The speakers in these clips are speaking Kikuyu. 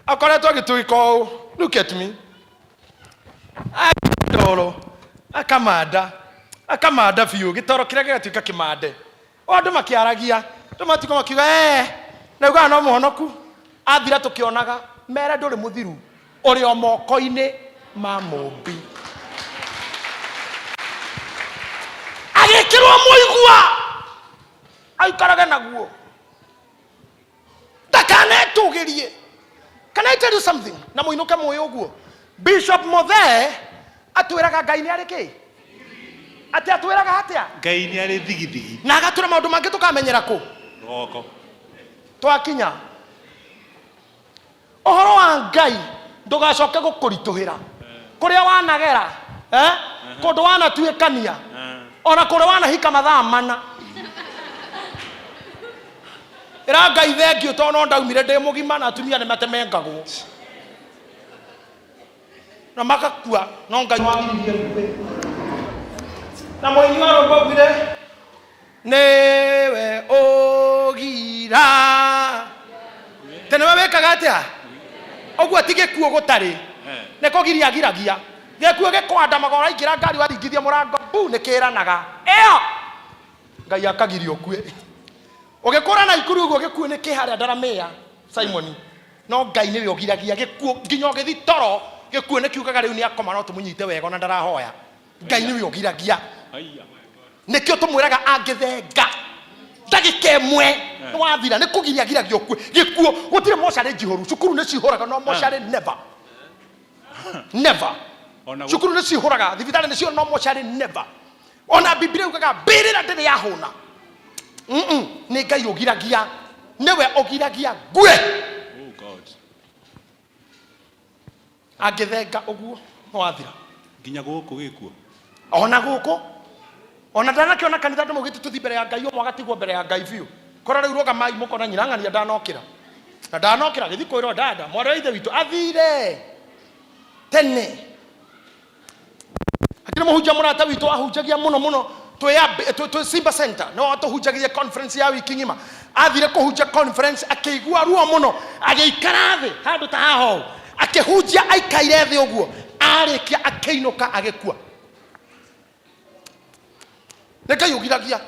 Akoretwo agĩtwĩka ũũ. Look at me. Gĩtoro akamanda akamanda biũ gĩtoro kĩrĩa gĩgatuĩka kĩmande. O andũ makĩaragia, andũ matuĩka makiuga ee, na ugaga no mũhonoku. Athira tũkĩonaga, mere ndũrĩ mũthiru, ũrĩ o moko-inĩ ma mũmbi. Agĩkĩrwo mũigua aikarage naguo. Ndakanetũgĩrie. Can I tell you something? Na mũinũke mũĩ ũguo. Bishop Muthee atwĩraga Ngai nĩ arĩ kĩ? Atĩ atwĩraga atĩa? Ngai nĩ arĩ thigithigi. Na agatwĩra maũndũ mangĩ tũkamenyera kũ? Rũgongo. Twakinya. Ũhoro wa Ngai ndũgacoke gũkũritũhĩra. Kũrĩa wanagera, eh? Kũndũ wanatuĩkania, ona kũrĩa wanahika mathaa mana. Ĩra Ngai thengiũ tondũ no ndaumire ndĩ mũgima na atumia nĩ matemengagwo na magakua no Ngai wagiririe ngue. Na mũini wa rwĩmbo augire nĩwe ũgira tene we wĩkaga atĩa ũguo ti gĩkuũ gũtarĩ nĩ kũgiria agiragia gĩkuũ gĩkwandamaga ũraingĩra ngari waringithia mũrango bu nĩ kĩranaga ĩyo Ngai akagiria ũkue ũgĩkũra na ikuru ũguo gĩkuũ nĩ kĩ harĩa ndaramĩa Simoni no Ngai nĩwe ũgiragia gĩkuũ nginya ũgĩthi toro gĩkuũ nĩ kiugaga rĩu nĩ akoma no tũmũnyite wega ona ndarahoya Ngai nĩwe ũgiragia nĩkĩo tũmwĩraga angĩthenga ndagĩka ĩmwe nĩ wathira nĩ kũgiria agiragia ũkue gĩkuũ gũtirĩ mocarĩ njihũru cukuru nĩ cihũraga no mocarĩ never never cukuru nĩ cihũraga thibitarĩ nĩ cio no mocarĩ never ona Biblia yugaga mbĩrĩra ndĩrĩ yahũna. Mm-mm, nĩ Ngai ũgiragia nĩwe ũgiragia ngue. Oh God. Angĩthenga ũguo nĩ wathira. Nginya gũkũ gĩkuo. Ona gũkũ ona ndanakĩona kanitha andũ maugĩte tũthi mbere ya Ngai ũmwe agatigwo mbere ya Ngai biũ kora rĩu rũgamai mũkona nyina ng'ania ndanokĩra na ndanokĩra gĩthi kwĩrwo dada mwarĩ wa ithe witũ athire tene. Hakĩrĩ mũhunjia mũrata witũ ahunjagia mũno mũno twĩ Simba Center no atũhunjagirie conference ya wiki ng'ima. Athire kũhunjia conference akĩigua ruo mũno, agĩikara thĩ handũ ta haha ũũ, akĩhunjia aikaire thĩ ũguo, arĩkia akĩinũka agĩkua. Nĩ Ngai ũgiragia.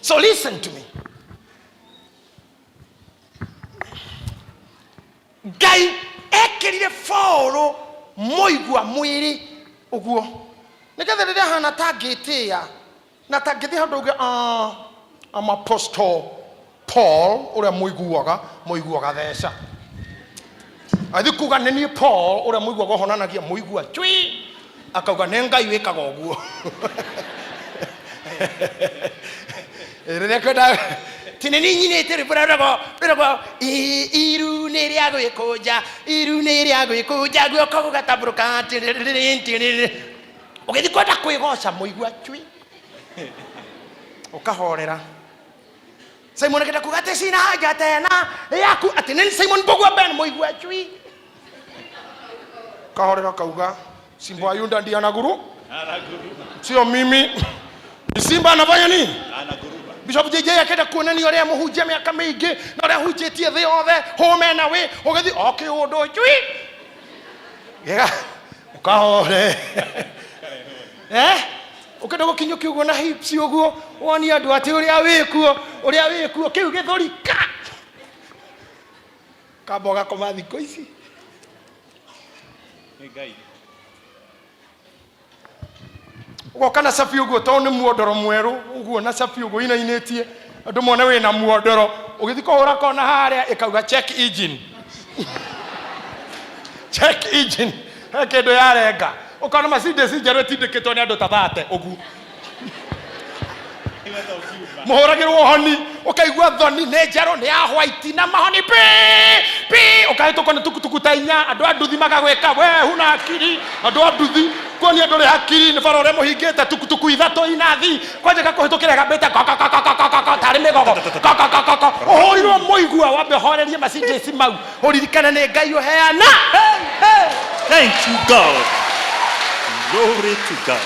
So listen to me. Ngai ekĩrire Paũlũ mũigua mwĩrĩ ũguo nĩgetha rĩrĩa ahana ta angĩtĩĩa na ta angĩthiĩ handũ auge, "Ah, I'm Apostle Paul ũrĩa mũiguaga mũiguaga theca." Athiĩ kuga nĩ niĩ Paul ũrĩa mũiguaga ũhonanagia mũigua cui, akauga nĩ Ngai wĩkaga ũguo. Rĩrĩa kwenda ti nĩ niĩ nyinĩte rwĩmbo rũrĩa rwĩragwo rwĩragwo iru nĩ rĩa gwĩkũnja iru nĩ rĩa gwĩkũnja guoko gũgatambũrũka tĩrĩrĩrĩ, tĩrĩrĩrĩ. Ũgĩthiĩ kwenda kwĩgoca mũigua cui ũkahorera. Simon akenda kuga atĩ sina haja tena yaku atĩ nĩ Simon Mbugua Ben mũigua cui kahorera kauga Simba wa Yuda ndiye anaguru sio mimi ni simba anafanya nini Bishop JJ akenda kuonania ũrĩa mũhunjia mĩaka mĩingĩ na ũrĩa ahunjĩtie thĩ yothe hũme na wĩ ũgĩthiĩ o kĩũndũ cui gĩga ũkahore eh ũkenda gũkinyũkia ũguo na hips ũguo wonie andũ atĩ ũrĩa wĩkuo ũrĩa wĩkuo kĩu gĩthũri ka kamba ũgakoma thikũ ici. Nĩ Ngai. Ũgoka na cabi ũguo tondũ nĩ muondoro mwerũ ũguo na cabi ũguo inainĩtie andũ mone wĩna muondoro ũgĩthiĩ kũhũra kona harĩa ĩkauga check engine check engine he kĩndũ yarenga ũkona Mercedes njerũ ĩtindĩkĩtwo nĩ andũ ta thate ũguo Mũhũragĩrwo honi ũkaigua thoni nĩ njerũ nĩ ya white na mahoni pi pi ũkahĩtũkwo nĩ tukutuku ta inya andũ a nduthi magagwĩka we huna akiri andũ a nduthi kuonia ndũrĩ hakiri nĩ bara ũrĩa mũhingĩte tukutuku ithatũ inathi kwanja gakũhĩtũkĩra gambĩte ko ko ko ko ko ko ko tarĩ mĩgogo ko ko ko ko ko ũhũrirwo mũigua wambe ũhorerie Mercedes mau ũririkane nĩ Ngai ũheana. Thank you, God. Glory to God.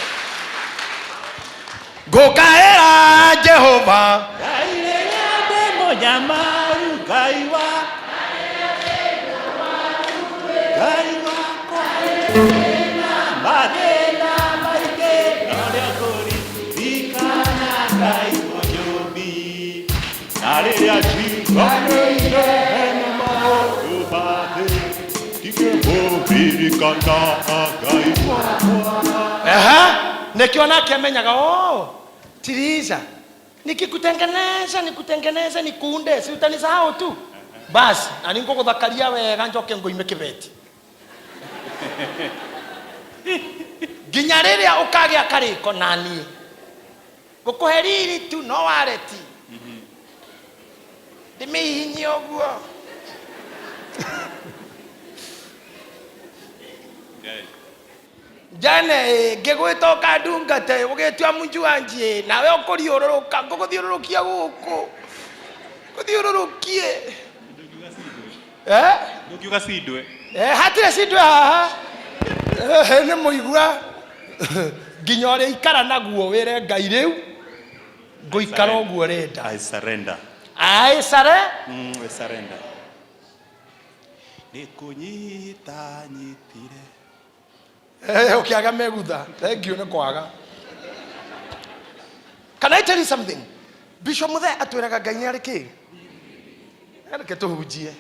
Ngũkaĩra Jehova. Ngai rĩrĩa ndĩ mũnyamaru, Ngai wa. Mathĩna maingĩ no nĩngũririkana Ngai mũnyũmbi. Na rĩrĩa njiganĩire nĩ maũndũ ma thĩ, ndingĩmũririkana Ngai wakwa. Ehe, nĩkĩo nake amenyaga, oh, Tiriza, nikikutengeneza nikutengeneze nikuunde, si utanisahau tu basi, na ningũgũthakaria wega njoke ngũime kĩbeti nginya rĩrĩa ũkagĩa karĩko na niĩ ngũkũhe riri tu no wareti ndĩmĩhihinye ũguo. Njane ngĩgwĩta ũkandungate ũgĩtua mũnjuanji nawe ũkũriũrũrũka ngũgũthiũrũrũkia gũkũ ngũthiũrũrũkie. Eh? Ndũngiuga cindwe. Eh, hatirĩ cindwe haha. Eh, nĩ mũigua nginya ũrĩa ikara naguo wĩre Ngai rĩu ngũikara ũguo ũrenda. I surrender. I sare I surrender. Nĩ kũnyita nyitire. Eh, ũkĩaga megutha thank you nĩ kwaga. Can I tell you something? Bishop Muthe atwĩraga Ngai nĩ arĩ kĩ? Reke tũhunjie.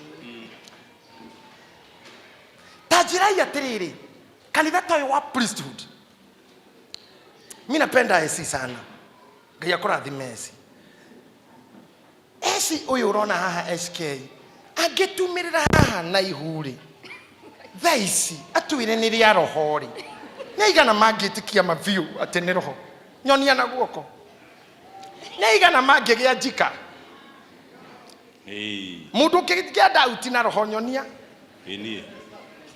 Ta njĩrai atĩrĩrĩ, kanitha ta ũyũ wa priesthood, mi napenda esi sana. Ngai akũrathime esi. Esi ũyũ ũrona haha SK angĩtumĩrĩra haha na ihu rĩ, thaa ici atwĩre nĩ rĩa roho rĩ, nĩ aigana mangĩtĩkia ma biũ atĩ nĩ roho? Nyonia na guoko. Nĩ aigana mangĩgĩa njika? Ĩĩ, Mũndũ ũngĩgĩa dauti na roho nyonia. Ĩ niĩ.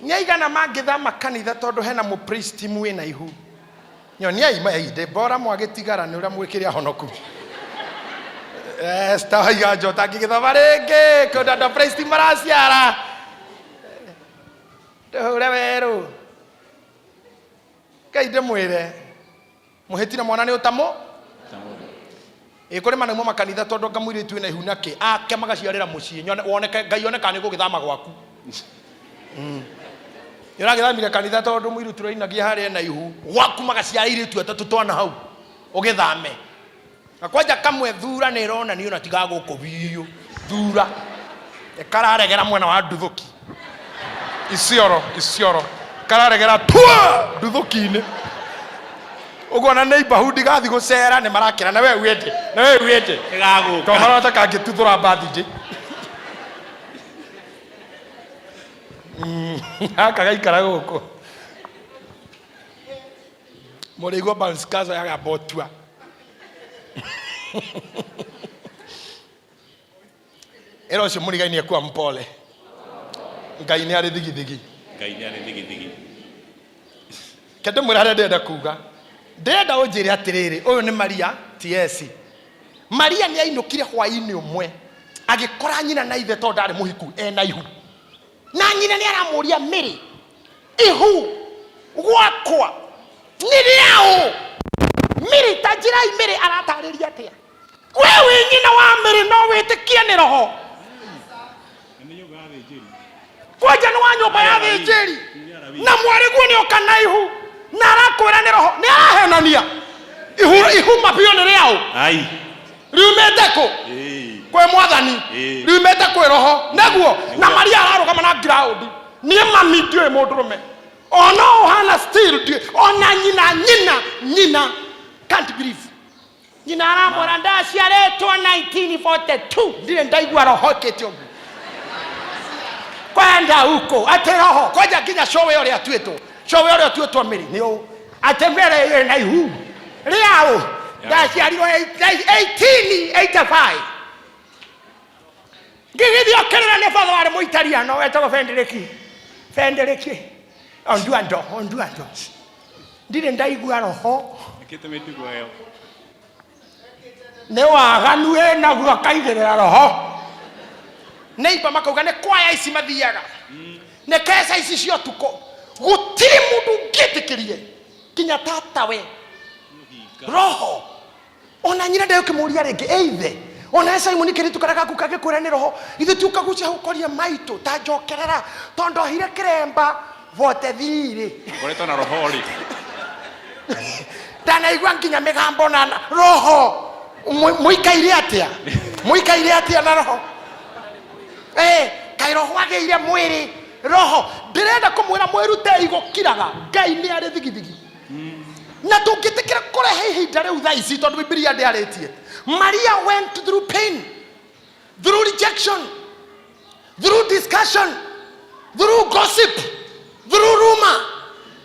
Nĩ aigana mangĩthama kanitha tondũ hena mũpristi mwĩna ihu? Nyoniai mainde bora mwagĩtigara nĩ ũrĩa mwĩkĩre ahonoku. Esther waiga njota ngĩgĩthoma rĩngĩ kũndũ andũ a priesti maraciara ndũhũre werũ. Ngai ndĩmwĩre mũhĩti na mwana nĩ ũtamũ ĩ kũrĩ manaumwo makanitha tondũ anga mũirĩtu wĩna ihu nakĩ ake magaciarĩra mũciĩ nyone woneke Ngai one kana nĩ gũgĩthama gwaku. Nĩ ũragĩthamire kanitha tondũ mũirĩtu ũrainagia harĩa ena ihu gwaku magaciara airĩtu atatũ twana hau ũgĩthame. Na kwanja kamwe thura nĩ ĩronanio na tiga gũkũ biũ thura ĩkararegera mwena wa nduthũki Isiolo, Isiolo kararegera tua nduthũki-inĩ ũguo na neighborhood gathi gũcera nĩ marakĩra na we uende na we uende. Ĩgagũka. Tohoro ta kangĩtuthũra birthday gaka gaikara gũkũ mũrĩigua bounce castle yagamba ũtua ĩra ũcio mũrigainie kuwa mpole. Ngai nĩ arĩ thigithigi. Ngai nĩ arĩ thigithigi. Ke ndĩmwĩre harĩa ndĩrenda kuga. Ndĩrenda ũnjĩre atĩrĩrĩ, ũyũ nĩ Maria TS. Maria nĩ ainũkire hwaĩ-inĩ ũmwe agĩkora nyina na ithe tondũ ndarĩ mũhiku ena ihu. Na nyina nĩ aramũria Mary, ihu gwakwa nĩ rĩaũ? Mary, ta njĩrai Mary aratarĩria atĩa? We wĩ nyina wa Mary no wĩtĩkie nĩ roho. Kwanja nĩ wa nyũmba ya thĩnjĩri na mwarĩ guo nĩ oka na ihu na arakwĩra nĩ roho, nĩ arahenania. Ihu, ihu mabiũ nĩ rĩaũ? Ai. Riumĩte kũ? Ĩĩ. Kwĩ mwathani. Ĩĩ. Riumĩte kwĩ roho nĩguo. Na Maria ararũgama na ground, niĩ mami ndiũĩ mũndũrũme ona ũhana still ndiũĩ ona nyina, nyina, nyina can't believe. Nyina aramwĩra ndaciarĩtwo 1942 ndirĩ ndaigua roho ĩkĩte ũguo kwenda huko atĩ roho kwanja nginya cowe ũrĩa atuĩtwo, cowe ũrĩa ũtuĩtwo mĩrĩ nĩ ũũ atĩ mĩrĩ ĩna ihu rĩaũ ndaciarirwo 1885 ngĩgĩthiĩ okĩrĩra nĩ batho warĩ mũitariano wetagwo Fendereki, Fendereki Onduando, Onduando ndirĩ ndaigua roho. Ĩkĩte mĩtugo ĩyo. Nĩ waganu ĩnaguo akaigĩrĩra roho. Neighbor makauga nĩ kwaya ici mathiaga nĩ keca ici cia ũtukũ gũtirĩ mũndũ ũngĩtĩkĩrie nginya tatawe roho ona nyina ndegũkĩmũria rĩngĩ ĩithe ona Simon kĩrĩtu karĩa gaku kangĩkwĩra nĩ roho ithuĩ ti ũkagucia hau ũkoria maitũ ta njokerera tondũ ndohire kĩremba. 43 rĩ. Ngoretwo na roho rĩ. Ndanaigua nginya mĩgambo na roho. Mũikaire atĩa? Mũikaire atĩa na roho? Kaĩ roho agĩire mwĩrĩ? Roho ndĩrenda kũmwĩra mwĩrutei gũkiraga. Ngai nĩ arĩ thigithigi. Na tũngĩtĩkĩra kũrehe ihinda rĩu thaa ici, tondũ Bibilia ndĩarĩtie. Maria went through pain, through rejection, through discussion, through gossip, through rumor.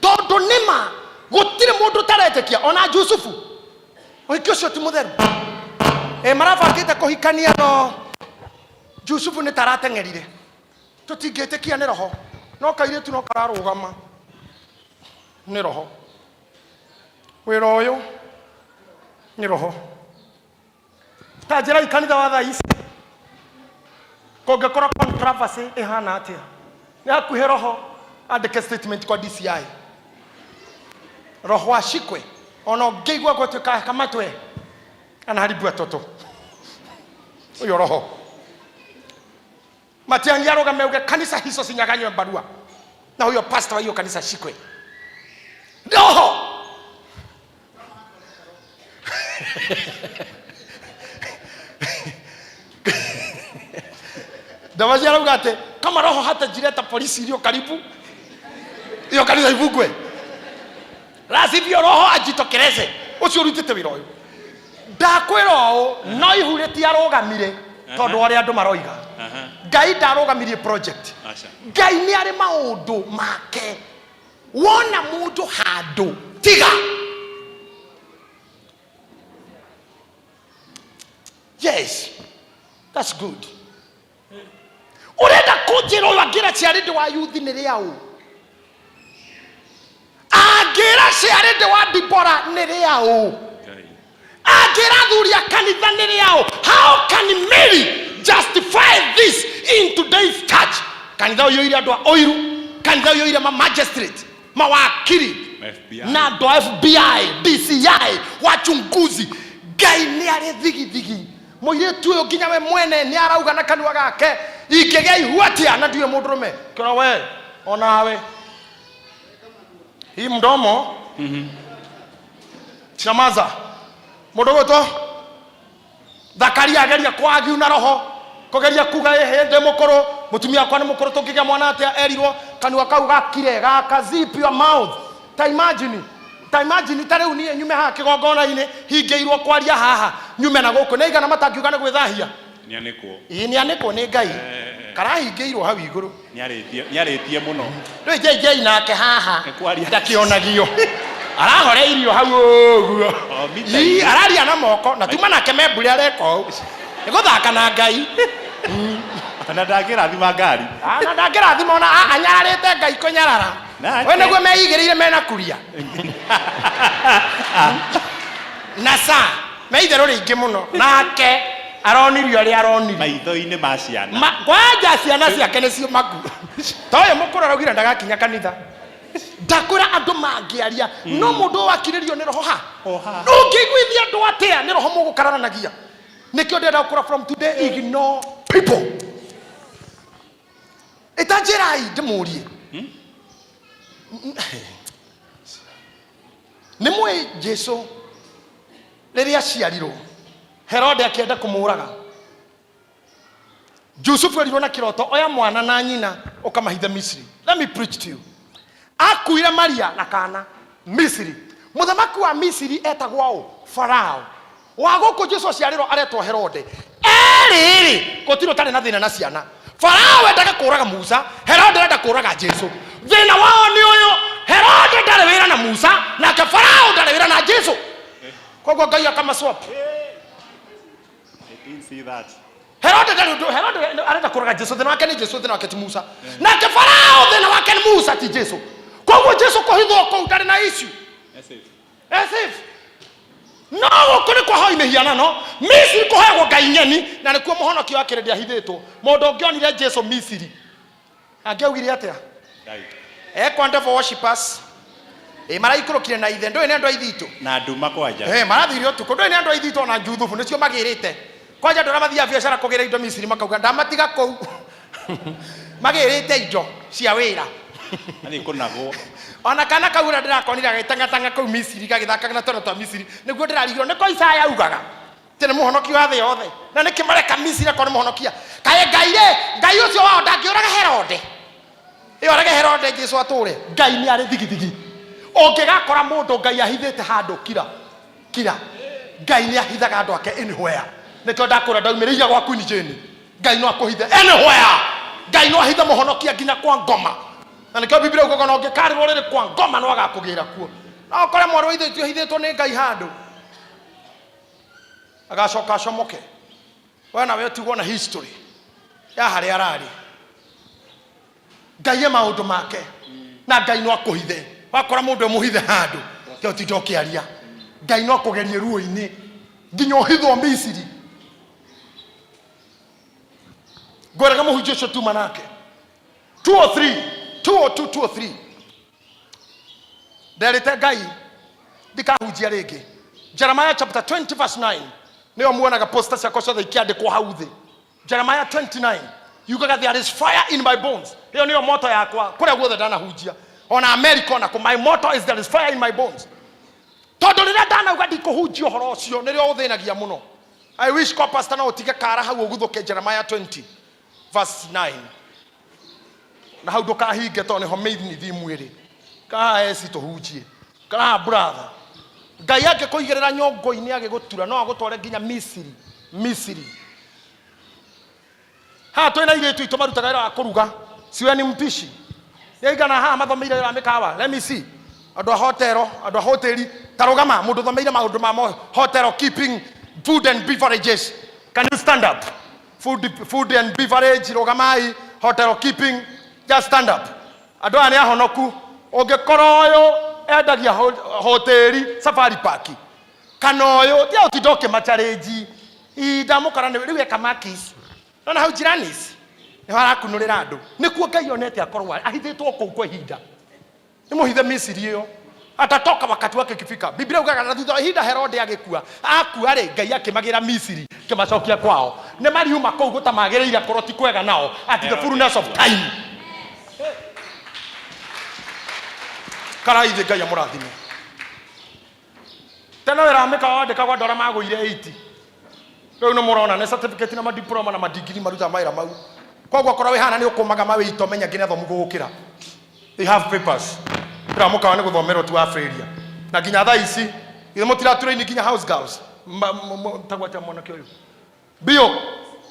Tondũ nĩma gũtirĩ mũndũ ũtaretĩkia, ona Jusufu. Ũhiki ũcio ti mũtheru. Marabangĩte kũhikania no Jusufu nĩ tarateng'erire. Tũtingĩtĩkia nĩ roho. No kairĩtu no kararũgama nĩ roho. Wĩra ũyũ nĩ roho. Ta njĩrai kanitha wa thaa ici kũngĩkorwo controversy ĩhana atĩa? Nĩ hakuhĩ roho andĩke statement kwa DCI. Roho ashikwe ona ũngĩigua gwatuĩka kamatwe anaharibu watoto. Ũyũ roho. Matiang'i arũgame auge kanisa hizo sinyaganywe barua na huyo pastor wa hiyo kanisa shikwe. Roho. Ndamaci arauga atĩ kama roho hatajileta polisi iliyo karibu hiyo kanisa ifungwe, la sivyo roho ajitokeleze. Ũcio ũrutĩte wĩra ũyũ ndakwĩra ũũ, no ihu rĩtiarũgamire tondũ ũrĩa andũ maroiga. Ngai ndarũgamirie project. Aca. Ngai nĩ arĩ maũndũ make. Wona mũndũ handũ tiga. Yes, that's good. Ũrenda kũnjĩra ũyũ angĩra ciarĩ ndĩ wa yuthi nĩ rĩaũ? Angĩra ciarĩ ndĩ wa Dibora nĩ rĩaũ? Angĩra athuri a kanitha nĩ rĩaũ? How can Mary justify this in today's church? Kanitha ũiyũire andũ a ũiru, kanitha ũiyũire ma magistrate, mawakiri, FBI. na andũ a FBI, DCI, wachunguzi. Ngai nĩ arĩ thigithigi. Mũirĩtu ũyũ nginya we mwene nĩ arauga na kanua gake, ingĩgĩa ihu atĩa na ndiũĩ mũndũrũme? Kĩra we onawe hii mdomo Chamaza. Mũndũ gwĩtwo Zakaria ageria kwagiu na roho kugeria kuga ĩhĩ ndĩ mũkũrũ, mũtumia wakwa nĩ mũkũrũ, tũngĩgĩa mwana atĩa? Erirwo kanua kau gakire gaka, zip your mouth. Ta imagine, ta imagine ta rĩu niĩ nyume haha kĩgongona-inĩ hingĩirwo kwaria haha nyume na gũkũ, nĩ aigana matangiuga nĩ gwĩthahia? Nĩanĩkwo. Ĩĩ, nĩanĩkwo nĩ Ngai. Karahingĩirwo hau igũrũ. Nĩarĩtie mũno. Rĩu JJ nake haha Nĩ kwaria. ndakĩonagio. Arahoreirio hau ũguo. O, mita Ii, igĩrĩ. araria na moko na tuma nake membure areka ũũ. Nĩ gũthaka na Ngai. Na ndangĩrathima ngari. Na ndangĩrathima ona anyararĩte Ngai kũnyarara. Nake. We nĩguo meigĩrĩire mena kuria. Na sa me itherũ rĩingĩ mũno. Nake aronirio ũrĩa aronirio. Maitho-inĩ ma ciana. Kwanja ciana ciake nĩcio maku. Ta ũyũ mũkũrũ araugire ndagakinya kanitha. Ndakwĩra andũ mangĩaria, no mũndũ ũyũ wakirĩrio nĩ roho ha? O ha. Ũngĩiguithia andũ atĩa nĩ roho mũgũkararanagia? Nĩkĩo ndĩrenda gũkũra from today, ignore people. Ĩtanjĩrai ndĩmũrie. Nĩ mũĩ Jesu rĩrĩa aciarirwo, Herode akĩenda kũmũraga. Jusufu erirwo na kĩroto, oya mwana na nyina ũkamahithe Misiri. Let me preach to you. Akuire Maria na kana Misiri. Mũthamaki wa Misiri etagwo ũ? Farao. Wa gũkũ Jesu aciarĩrwo aretwo Herode. Erĩ-rĩ, gũtirĩ ũtarĩ na thĩna na ciana. Farao endaga kũraga Musa, Herode arenda kũraga Jesu. Thĩna wao nĩ ũyũ, Herode ndarĩ wĩra na Musa, nake Farao ndarĩ wĩra na Jesu. Koguo Ngai akamaswap. I didn't see that. Herode ndarĩ ũndũ, Herode arenda kũraga Jesu, thĩna wake nĩ Jesu, thĩna wake ti Musa. Nake Farao thĩna wake nĩ Musa ti Jesu. Koguo Jesu kũhithwo kũu ndarĩ na issue. That's it. As if. No gũkũ nĩ kwahoi mĩhianano, Misiri kũheagwo ngai ng'eni, na nĩkuo mũhonokio wa kĩrĩndĩ ahithĩtwo. Mũndũ ũngĩonire Jesu Misiri angĩaugire atĩa? Ngai. Ekwa devil worshippers. Maraikũrũkire na ithe, ndũĩ nĩ andũ a ithitũ. Na nduma kwanja. Marathire ũtukũ, ndũĩ nĩ andũ a ithitũ ona Juthubu nĩcio magĩrĩte. Kwanja andũ arĩa mathiaga biacara kũgĩra indo Misiri makauga ndamatiga kũu. Magĩrĩte indo cia wĩra. Athiĩ kũnagwo. Ona kana kau ũrĩa ndĩrakonire agĩtang'atang'a kũu Misiri gagĩthakaga na twana twa Misiri, nĩguo ndĩrarigirwo nĩko Isaya augaga atĩ nĩ mũhonokia wa thĩ yothe. Na nĩkĩ mareka Misiri akorwo nĩ mũhonokia? Kaĩ Ngai rĩ, Ngai ũcio wao ndangĩũraga Herode? Ĩ orage Herode Jesu atũre? Ngai nĩ arĩ thigithigi. Ũngĩgakora mũndũ Ngai ahithĩte handũ, kira kira. Ngai nĩ ahithaga andũ ake anywhere. Nĩkĩo ndakũra ndaumĩrĩire gwa Queen Jane. Ngai no akũhithe anywhere. Ngai no ahithe mũhonokia nginya kwa ngoma. Na nĩkĩo Biblia yugaga ona ũngĩkarĩrwo rĩrĩ kwa ngoma no agakũgĩra kuo. No ũkore mwarĩ wa ithe witũ ahithĩtwo nĩ Ngai handũ, agacoka acomoke. We nawe ũtigwo na history ya harĩa ararĩ. Ngai e maũndũ make na Ngai no akũhithe. Wakora mũndũ emũhithe handũ, tiga ũtinde ũkĩaria. Ngai no akũgerie ruo-inĩ nginya ũhithwo Misiri. Ngwĩraga mũhunjia ũcio tuma nake 203 202 203 nderĩte Ngai ndikahunjia rĩngĩ. Jeremiah chapter 20 verse 9 nĩyo muonaga poster ciakwa ciothe ikĩandĩkwo hau thĩ. Jeremiah 29 yugaga there is fire in my bones. Ĩyo nĩyo motto yakwa kũrĩa guothe ndanahunjia, ona America ona kũ, my motto is there is fire in my bones. Tondũ rĩrĩa ndanauga ndikũhunjia ũhoro ũcio, nĩrĩo ũthĩnagia mũno. I wish kwa pastor no ũtige kara hau ũguthũke Jeremiah 20 verse 9 na hau ndũkahinge tondũ nĩho main theme ĩrĩ. Kaha eci tũhunjie karaha brother. Ngai angĩkũigĩrĩra nyongo-inĩ agĩgũtura no agũtware nginya Misiri. Misiri haha twĩna airĩtu aitũ marutaga wĩra wa kũruga, siwe ni mpishi nĩaigana haha mathomeire wĩra wa mĩkawa. Let me see andũ a hotero, andũ a hoteli ta rũgama, mũndũ ũthomeire maũndũ ma hotel keeping, food and beverages, can you stand up? Food and beverage, rũgamai. Hotel keeping, just stand up. Andũ aya nĩ ahonoku. Ũngĩkora ũyũ endagia hoteli Safari Park kana ũyũ, tiga ũtinda ũkĩmacarĩnji. Ndamũkora nĩ rĩu eka makis nona hau jiranis nĩho arakunũrĩra andũ. Nĩkuo Ngai onete akorwo ahithĩtwo kũu kwa ihinda. Nĩ mũhithe Misiri ĩyo, atatoka wakati wake ukifika. Biblia ugaga na thutha wa ihinda Herode agĩkua. Akua rĩ, Ngai akĩmagĩra Misiri, kĩmacokia kwao. Nĩ mariuma kũu gũtamagĩrĩire korwo ti kwega nao at the fullness of time. Karai thĩ, Ngai amũrathime. Tene wĩra wa mĩkawa wandĩkagwo andũ arĩa magũire 80. Rĩu nĩ mũrona nĩ certificate na madiploma na madigiri marutaga mawĩra mau. Koguo okorwo wĩ hana nĩ ũkũmaga mawĩito, menya nginya athomu gũgũkĩra. They have papers. Wĩra wa mũkawa nĩ gũthomerwo ti wa failure. Na nginya thaa ici githĩ mũtiratrain nginya house girls? Tagwo atĩa mwanake ũyũ? Bio.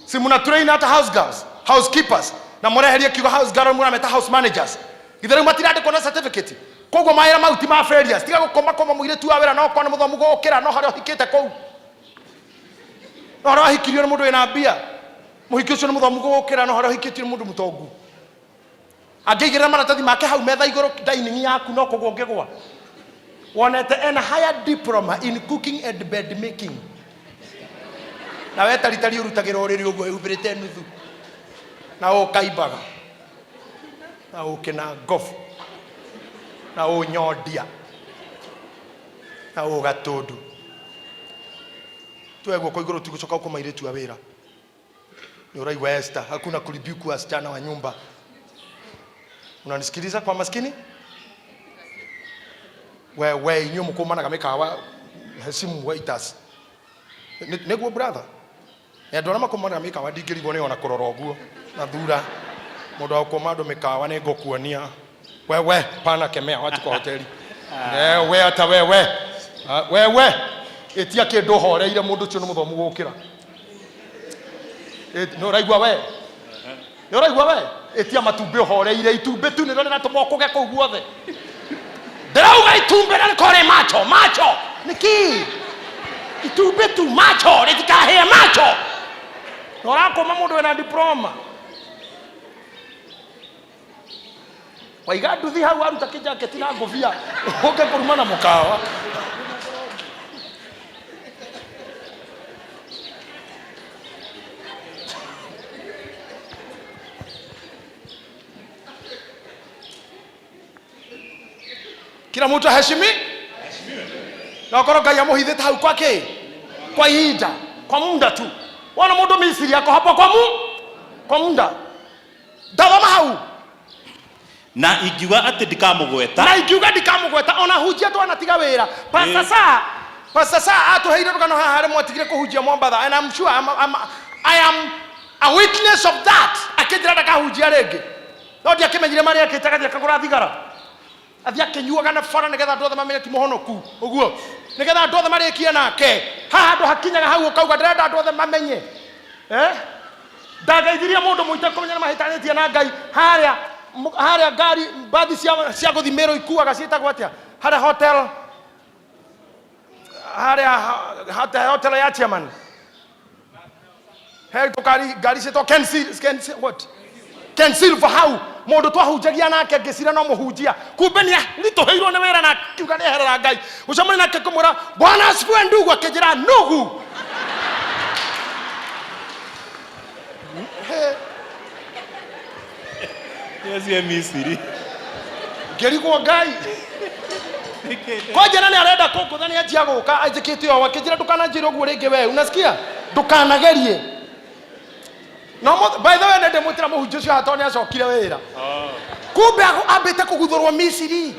Si muna train hata house girls, housekeepers. Na mũreherie kiugo house girl mũrameta house managers. Githĩ rĩu matirandĩkwo na certificate? Koguo mawĩra mau ti ma failures. Tiga gũkoma koma mũirĩtu wa wĩra no ũkorwo nĩ mũthomu gũgũkĩra no harĩa ũhikĩte kũu. No harĩa wahikirio nĩ mũndũ wĩna mbia. Mũhiki ũcio nĩ mũthomu gũgũkĩra no harĩa ũhikĩtio nĩ mũndũ mũtongu. Angĩigĩrĩra maratathi make hau metha igũrũ dining yaku no kũgwa ũngĩgwa. Wonete ena higher diploma in cooking and bed making. Na we taritari ũrutagĩra ũrĩrĩ ũguo wĩhumbĩrĩte nuthu. Na ũkaimbaga. Na ũkĩna ngobu. Na ũnyondia. Na ũgatũndu. Tuoe guoko igũrũ tigũcoka gũkũma airĩtu a wĩra. Nĩ ũraigua Esther, hakuna kurebuke wasichana wa nyumba. Unanisikiliza kwa maskini? We inyuĩ mũkũmanaga mĩkawa, heshimu waiters. Nĩguo brother. Nĩ andũ arĩa makũmanaga mĩkawa ndingĩrigwo nĩ ona kũrora ũguo. Na thura mũndũ wa gũkũma andũ mĩkawa nĩ ngũkuonia. Wewe pana kemea watu kwa hoteli. Wewe hata wewe. Wewe ĩtia kĩndũ ũhoreire mũndũ ũcio nĩ mũthomu gũkĩra. Nĩ ũraigua we? Nĩ ũraigua we? Ĩtia matumbĩ ũhoreire, itumbĩ tu nĩrĩo rĩratũma ũkũge kũu guothe. Ndĩrauga itumbĩ na rĩkorwo rĩ macho, macho. Nĩkĩ? Itumbĩ tu macho, rĩtikahĩe macho. Na ũrakũma mũndũ wĩna diploma. Waiga nduthi hau waruta kĩjaketi na ngũbia ũke kũruma na mũkawa. Kila mtu aheshimi na okorwo Ngai amuhithĩte hau kwa kĩ? Kwa ihinda, kwa muda tu. Wona mũndũ Misiri ako hapo kwa muda. Ndathoma hau. Na ingiuga atĩ ndikamũgweta. Na ingiuga ndikamũgweta ona hunjia twanatiga wĩra. Pastor Saa, Pastor Saa atũheire rũgano haha harĩa mwatigire kũhunjia Mombatha, and I'm sure I am a witness of that. Akĩnjĩra ndakahunjia rĩngĩ, no ndiakĩmenyire marĩa ekĩte. Agathiĩ akagũra thigara, athiĩ akĩnyuaga na bara nĩgetha andũ othe mamenye ti mũhonoku ũguo, nĩgetha andũ othe marĩkie nake. Haha andũ hakinyaga hau ũkauga ndĩrenda andũ othe mamenye, eh? Ndangeithirie mũndũ mũite kũmenya nĩ mahĩtanĩtie na Ngai harĩa harĩa ngari mbathi cia gũthiĩ Meru ikuaga ciĩtagwo atĩa, harĩa hotel, harĩa hotel ya chairman he tũkari ngari ciĩtwo Ken what, Ken Silver. Hau mũndũ twahunjagia nake ngĩcira no mũhunjia, kumbe nĩ ritũhĩirwo nĩ wĩra na akiuga nĩ eherera Ngai. Gũcemania nake kũmwĩra, "Bwana asifiwe ndugu," akĩnjĩra, "Nugu." He. Acio Misiri. Ngĩrigwo Ngai kwanjĩra nĩ arenda kũngũtha, nĩ anjia gũka anjĩkĩte ũũ, akĩnjĩra, "Ndũkananjĩre ũguo rĩngĩ, we unasikia? Ndũkanagerie." No by the way, nĩ ndĩmwĩtĩra mũhunjia ũcio haha tondũ nĩ acokire wĩra. Kumbe ambĩte kũguthũrwo Misiri,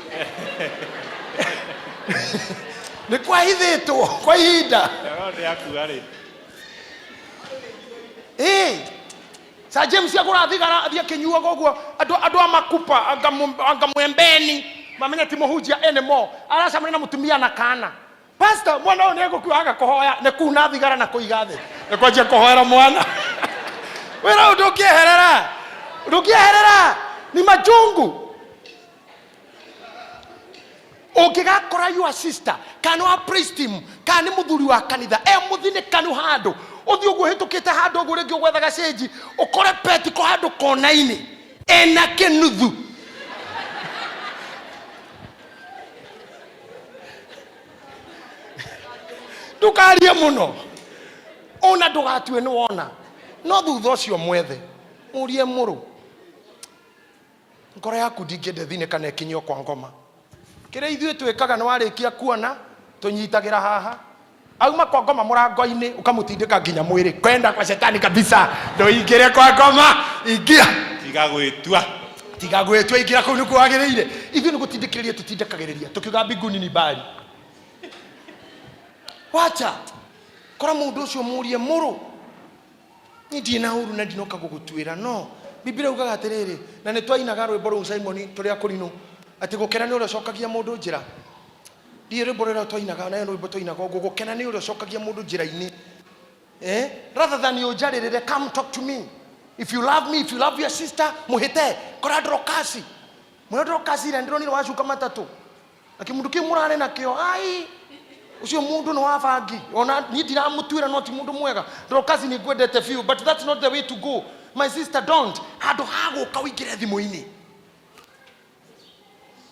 nĩ kwahithĩtwo kwa ihinda. Nĩ akua rĩ. Ĩĩ, Sir James agũra thigara, athiĩ akĩnyuaga ũguo, andũ a makupa anga mwembeni mamenya ti mũhunjia anymore. Aracemania na mũtumia na kana, "Pastor, mwana ũyũ nĩ egũkua aga kũhoya." Nĩ kuna thigara na kũiga thĩ, nĩ kwanjia kũhoera mwana. Wĩra ũyũ ndũngĩeherera, ndũngĩeherera, ni majungu. Ũngĩgakora your sister kana wa praise team kana nĩ mũthuri wa kanitha e mũthinĩkanu handũ, ũthiĩ ũguo ũhĩtũkĩte handũ ũguo rĩngĩ ũgwethaga cĩnji, ũkore petiko handũ kona-inĩ ena kĩnuthu, ndũkarie mũno ona ndũgatue nĩ wona. No thutha ũcio mwethe, mũrie, "Mũrũ, ngoro yaku ndingĩenda ĩthine kana ĩkinyio kwa ngoma." Kĩrĩa ithuĩ twĩkaga nĩ warĩkia kuona tũnyitagĩra haha, auma kwa ngoma mũrango-inĩ, ũkamũtindĩka nginya mwĩrĩ kwenda kwa shetani kabisa, ndũingĩre kwa ngoma, ingia. Tiga gwĩtua. Tiga gwĩtua, ingĩra kũu nĩkuo wagĩrĩire. Ithuĩ nĩ gũtindĩkĩrĩria tũtindĩkagĩrĩria tũkiuga mbinguni ni mbali. Wacha, kora mũndũ ũcio, mũrie, "Mũrũ, niĩ ndirĩ na ũru na ndinoka gũgũtuĩra, no Biblia ugaga atĩrĩrĩ," na nĩ twainaga rwĩmbo rũu Simon tũrĩ akũrinũ, atĩ gũkena nĩ ũrĩa ũcokagia mũndũ njĩra. Ndiĩ rwĩmbo rũrĩa twainaga nayo, rwĩmbo twainaga ũguo, gũkena nĩ ũrĩa ũcokagia mũndũ njĩra-inĩ, eh? Rather than ũnjarĩrĩre, come talk to me if you love me, if you love your sister. Mũhĩte, kora Dorokasi, mwĩra, "Dorokasi, ira ndĩronire wacuka matatũ na kĩmundu kĩu mũrarĩ nakĩo. Ai, ũcio mũndũ nĩ wa bangi. Ona niĩ ndiramũtuĩra, no ti mũndũ mwega. Dorokasi, nĩ ngwendete biũ, but that's not the way to go, my sister, don't." Handũ ha gũka ũingĩre thimũ-inĩ,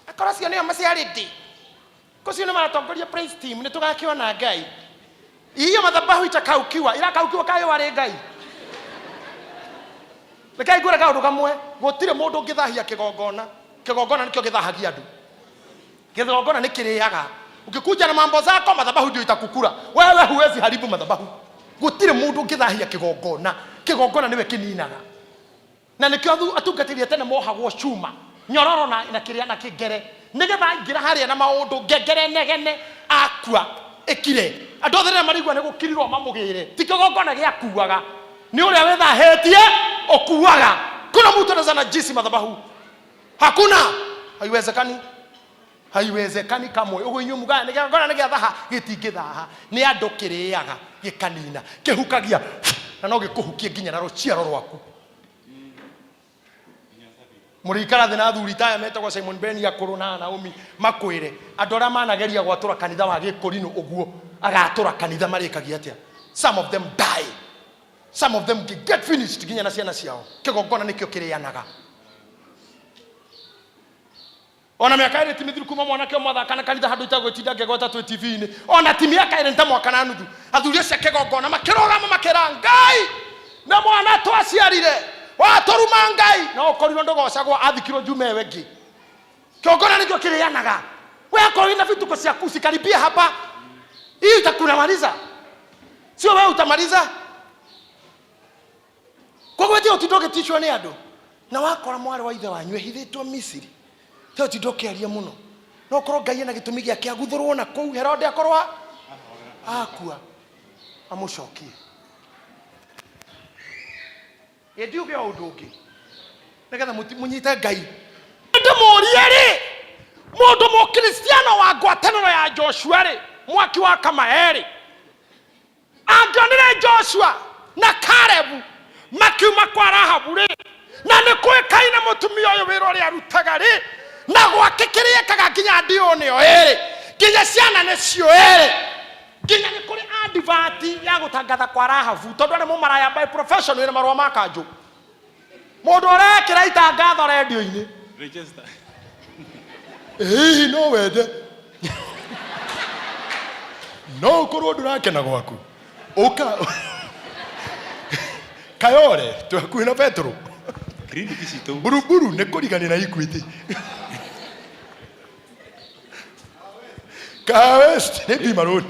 akorwo acio nĩo maciarĩte kũcio nĩ maratongoria praise team, nĩ tũgakĩona Ngai iyo madhabahu itakaukiwa, irakaukiwa kayo arĩ Ngai. Reke ngwĩre kaũndũ kamwe, gũtirĩ mũndũ ũngĩthahia kĩgongona. Kĩgongona nĩkĩo gĩthahagia andũ, kĩgongona nĩ kĩrĩaga. Ukikuja na mambo zako, madhabahu ndio itakukula wewe. Huwezi haribu madhabahu. Gũtirĩ mũndũ ũngĩthahia kĩgongona, kĩgongona nĩwe kĩninaga. Na nĩkĩo atungatĩri a tene mohagwo cuma nyororo na kĩrĩa na kĩngere, nĩgetha aingĩra harĩa na maũndũ ngengere negene, akua ĩkire, andũ othe rĩrĩa marigua nĩ gũkirirwo mamũgĩre. Ti kĩgongona gĩakuaga, nĩ ũrĩa wĩthahĩtie ũkuaga. Kuna mtu anaweza najisi madhabahu? Hakuna, haiwezekani, haiwezekani kamwe. Ũguo inyuĩ mugaga nĩ kĩgongona nĩ gĩathaha, gĩtingĩthaha, nĩ andũ kĩrĩaga gĩkanina, kĩhukagia na no gĩkũhukie nginya na rũciaro rwaku. Mũrĩikara thĩ na athuri taya metagwo Simon Ben akũrũ na Naomi, makwĩre andũ arĩa manageria gwatũra kanitha wa gĩkũrinũ ũguo agatũra kanitha marĩkagia atĩa. Some of them die, some of them get finished nginya na ciana ciao. Kĩgongona nĩkĩo kĩrĩanaga. Ona mĩaka 2 ti mĩthiru kuma mwanake ũmwe athaka na kanitha handũ itagwĩtinda ngĩgweta twĩ TV-inĩ. Ona ti mĩaka 2, nĩ ta mwaka na nuthu. Athuri acio a kĩgongona makĩrũgama, makĩra Ngai, na mwana twaciarire watũruma Ngai, no ũkorirwo ndũgocagwo. Athikirwo njuma ĩyo ĩngĩ. Kĩgongona nĩkĩo kĩrĩanaga. We akorwo wĩna vituko ciaku, usikaribie hapa, hii itakunamaliza, sio wewe utamaliza. Koguo ti ũtinda ũgĩticwo nĩ andũ. Na wakora mwarĩ wa ithe wanyu ehithĩtwo Misiri, teo tinda ũkĩaria mũno, no korwo Ngai ena gĩtũmi gĩake aguthũrwo na kũu Herode akorwo akua amũcokie. Ĩ ndiuge o ũndũ ũngĩ nĩgetha mũnyite Ngai. Ndĩmũrie rĩ, mũndũ mũkristiano wa ngwatanĩro ya Joshua rĩ, mwaki wa kama erĩ, angĩonire Joshua na Kalebu makiuma kwa Rahabu rĩ, na nĩ kũĩkaine mũtumia ũyũ wĩra ũrĩa arutaga rĩ, na gwake kĩrĩa ekaga nginya ndiũ nĩyo ĩrĩ, nginya ciana nĩcio ĩrĩ, nginya nĩ kũrĩ advert ya gũtangatha kwa Rahabu, tondũ arĩ mũmaraya by profession wĩna marũa ma kanjũ, mũndũ ũrekĩra itangatho rendio-inĩ. Register. Hihi no wende no ũkorwo ndũrakena gwaku, ũka Kayore twĩ hakuhĩ na Petro. Clinic citũ. Buruburu nĩ kũrigania na Equity. Kahawa West nĩ Bima Road.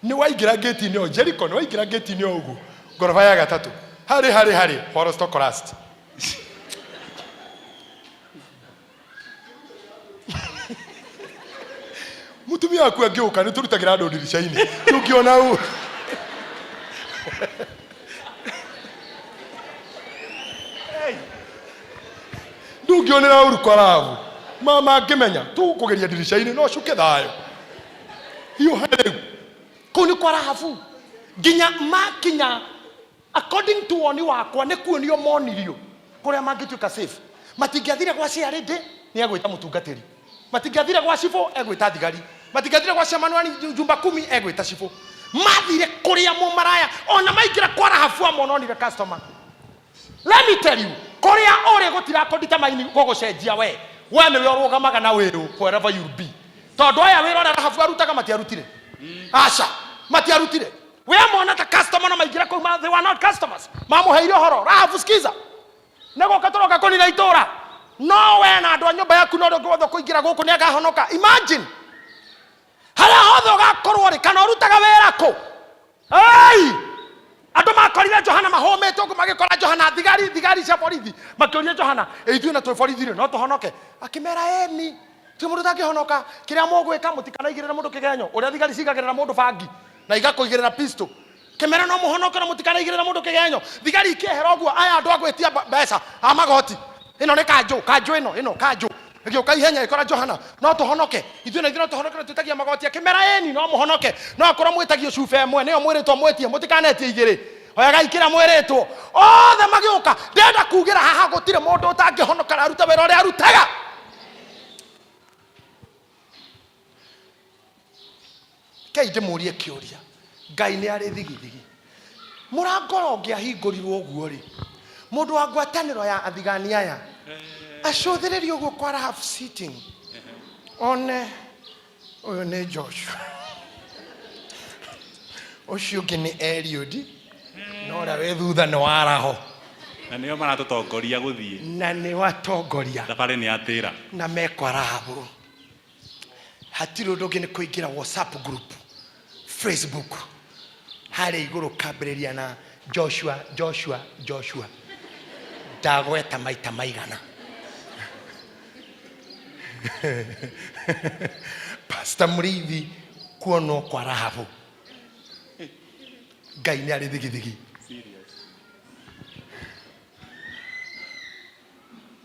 Nĩ waingĩra ngĩti-inĩ o Jericho, nĩ waingĩra ngĩti-inĩ o ũguo ngoroba ya gatatũ harĩ harĩ harĩ Horostokorast. Mũtumia waku angĩũka nĩ tũrutagĩra andũ ndirica-inĩ, ndũngĩona ũ ndũngĩonera ũru kwa Rahabu. Mama angĩmenya tũgũkũgeria ndirica-inĩ no cuke thayũ hiũha rĩu. Kũu nĩ kwa Rahabu nginya makinya, according to woni wakwa, nĩ kuonio monirio kũrĩa mangĩtuĩka safe. Matingĩathire gwa ciarĩndĩ nĩ egwĩta mũtungatĩri, matingĩathire gwa cibũ egwĩta thigari, matingĩathire gwa ciamanuani nyumba kumi egwĩta cibũ. Mathire kũrĩa mũmaraya ona maingĩra kwa Rahabu amononire customer. Let me tell you, kũrĩa ũrĩ gũtirakũnditamaini gũgũcenjia we. We nĩwe ũrũgamaga na wĩrũ wherever you be, tondũ aya wĩra ũrĩa Rahabu arutaga matiarutire. Aca, matiarutire. We mona ta customer no maingĩra kũu, they were not customers. Mamũheire ũhoro, Rahabu sikiza, nĩ gũka tũroka kũnina itũra, no we na andũ a nyũmba yaku no ũrĩa ũngĩ wothe ũkũingĩra gũkũ nĩ akahonoka. Imagine harĩa hothe ũgakorwo rĩ, kana ũrutaga wĩra kũ. Ei! Andũ makorire Johana mahũmĩte ũguo, magĩkora Johana thigari, thigari cia borithi makĩũria Johana, ĩ ithuĩ na twĩ borithi rĩ, no tũhonoke? Akĩmera, ĩni, ti mũndũ ũtangĩhonoka. Kĩrĩa mũgwĩka, mũtikanaigĩrĩre mũndũ kĩgenyo ũrĩa thigari cigagĩrĩra mũndũ bangi na igakũigĩrĩra pistol. Kĩmera no mũhonoke na mũtikanaigĩrĩre mũndũ kĩgenyo. Thigari ikĩehera ũguo, aya andũ a gwĩtia mbeca a magoti, ĩno nĩ kanjũ, kanjũ ĩno, ĩno kanjũ ĩgĩũka ihenya ĩkora Johana, no tũhonoke ithuĩ na ithuĩ no tũhonoke na twĩtagia magoti? Akĩmera, ĩni, no mũhonoke, no akorwo mwĩtagio cuba ĩmwe nĩyo mwĩrĩtwo mwĩtie, mũtikanetie igĩrĩ, oyagai kĩrĩa mwĩrĩtwo. Othe magĩũka. Ndĩrenda kugĩra haha gũtirĩ mũndũ ũtangĩhonoka na arute wĩra ũrĩa arutaga. Kei ndĩmũrie kĩũria, Ngai nĩ arĩ thigithigi? Mũrango ũrĩa ũngĩahingũrirwo ũguo rĩ, mũndũ wa ngwatanĩro ya athigani aya acũthĩrĩrie ũguo kwa Rahab sitting, one ũyũ nĩ Joshua, ũcio ũngĩ nĩ Eliud, na ũrĩa wĩ thutha nĩ waraho. Na nĩo maratũtongoria gũthiĩ. Na nĩ watongoria. Thabarĩ nĩ yatĩra. Na mekwa Rahabu. Hatirĩ ũndũ ũngĩ nĩ kũingĩra WhatsApp group, Facebook harĩa igũrũ kambĩrĩria na Joshua, Joshua, Joshua, ndagweta maita maigana Pastor Mũrĩithi kuonwo kwa Rahabu. Ngai nĩ arĩ thigithigi.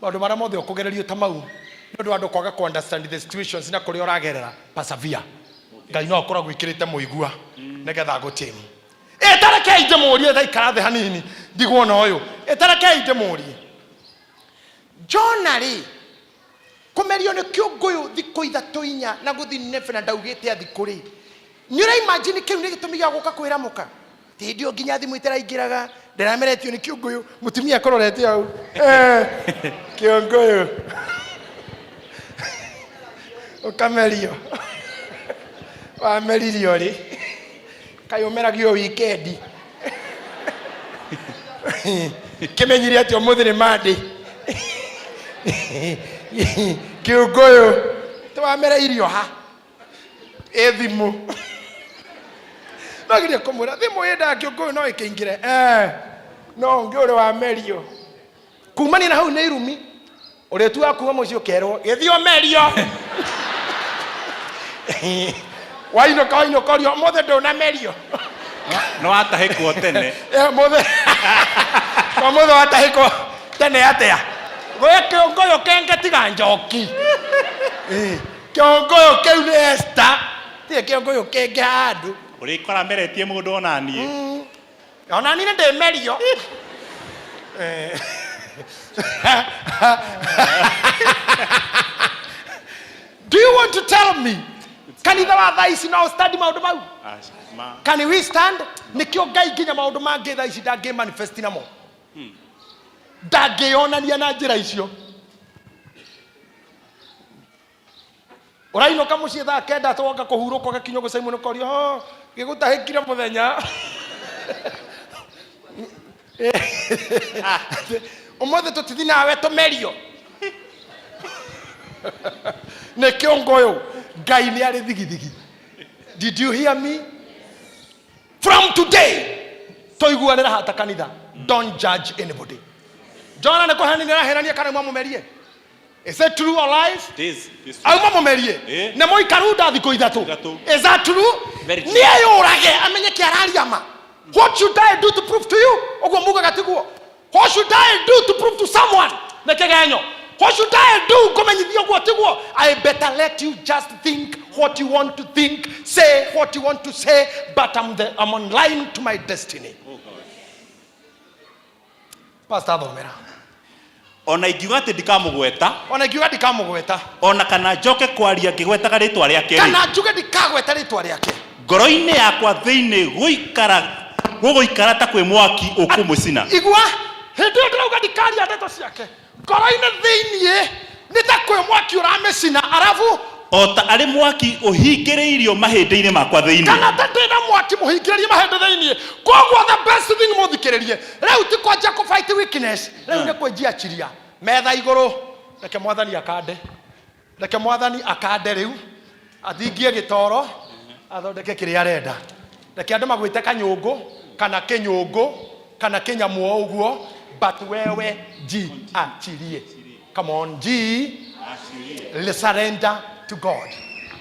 Maũndũ marĩa mothe ũkũgererio ta mau nĩ ũndũ wa andũ kwaga kũ understand the situations na kũrĩa ũragerera, persevere. Ngai no akorwo agwĩkĩrĩte mũigua nĩgetha agũtĩmu. Ĩtarekei ndĩmũrie, ndaikara thĩ hanini ndigwo na ũyũ. Ĩtarekei ndĩmũrie, Jona rĩ, kũmerio nĩ kĩũngũyũ thikũ ithatũ inya na gũthi Nineve na ndaugĩte athikũ rĩ, nĩ ũra imagine kĩu nĩ gĩtũmi gĩa gũka kwĩra mũka ti hĩndĩ ĩyo nginya thimũ itaraingĩraga, ndĩrameretio nĩ kĩũngũyũ, mũtumia akũrorete hau, kĩũngũyũ ũkamerio, wameririo rĩ, kaĩ ũmeragio wikendi, kĩmenyire atĩ ũmũthĩ nĩ Monday, kĩũngũyũ tĩwamera irio ha ĩ thimũ no geria kũmwĩra thimũ ĩ nda kĩũngũyũ no ĩkĩingĩre. No ũngĩ ũrĩ wa merio kumania na hau nĩ irumi ũrĩtuaga kuma mũciĩ ũkerwo gĩthiĩ ũmerio. Wainũka wainũka ũrio ũmũthĩ ndũnamerio. Nĩ watahĩkwo tene. Eh, mũthĩ ũmũthĩ watahĩkwo tene atĩa? Gwĩ kĩũngũyũ kĩngĩ tiga njoki. Eh, kĩũngũyũ kĩu nĩ Esther, tirĩ kĩũngũyũ kĩngĩ handũ. Ũrĩkora meretie mũndũ ona niĩ. Ona niĩ nĩ ndĩmerio. Eh. Do you want to tell me kanitha wa thaa ici no stand maũndũ mau? Aca, ma. Can we stand? Nĩkĩo Ngai nginya maũndũ mangĩ thaa ici ndangĩ manifest namo, ndangĩyonania na njĩra icio. Ũrainũka mũciĩ thaa 9 twoka kũhurũka, ũgakinya ũguo Simon ũkorio, "Oh, gĩgũtahĩkire mũthenya ũmũthĩ, tũtithi nawe tũmerio." Nĩ kĩũngũyũ. Ngai nĩ arĩ thigithigi. Did you hear me? From today tũiguanĩra hata kanitha, don't judge anybody. Jona nĩ kũhenania arahenania kana mwamũmerie? Is it true or lies? It is. It is true. Auma mũmerie. Eh. Nĩ mũikaru nda thikũ 3. 3. Is that true? Very true. Nĩ eyũrage amenye kĩ araria ma. What should I do to prove to you? Ũguo mugaga tiguo? What should I do to prove to someone? Nĩ kĩgenyo. What should I do ngũmenyithia ũguo tiguo? I better let you just think what you want to think, say what you want to say, but I'm online to my destiny. Oh God. Pastor, thomera. Ona ingiuga atĩ ndikamũgweta, Ona ingiuga ndikamũgweta, ona kana njoke kwaria ngĩgwetaga rĩtwa rĩake rĩ, kana njuge ndikagweta rĩtwa rĩake, ngoro-inĩ yakwa thĩinĩ gũikara gũgũikara ta kwĩ mwaki ũkũmũcina. Igua, hĩndĩ ĩyo ndĩrauga ndikaria ndeto ciake, ngoro-inĩ thĩiniĩ nĩ ta kwĩ mwaki ũramĩcina, arabu o ta arĩ mwaki ũhingĩrĩirio mahĩndĩ-inĩ makwa thĩinĩ. Kana ta ndĩna mwaki mũhingĩrĩrie mahĩndĩ thĩiniĩ. Koguo the best thing, mũthikĩrĩrie, rĩu ti kwanjia kũ fight weakness, rĩu nĩ kwĩnjiachiria metha igũrũ. Reke Mwathani akande, reke Mwathani akande, rĩu athingie gĩtoro, athondeke kĩrĩa arenda. Reke andũ magwĩte kanyũngũ kana kĩnyũngũ kana kĩnyamũ o ũguo, but wewe jiachirie. Come on, ji surrender to God,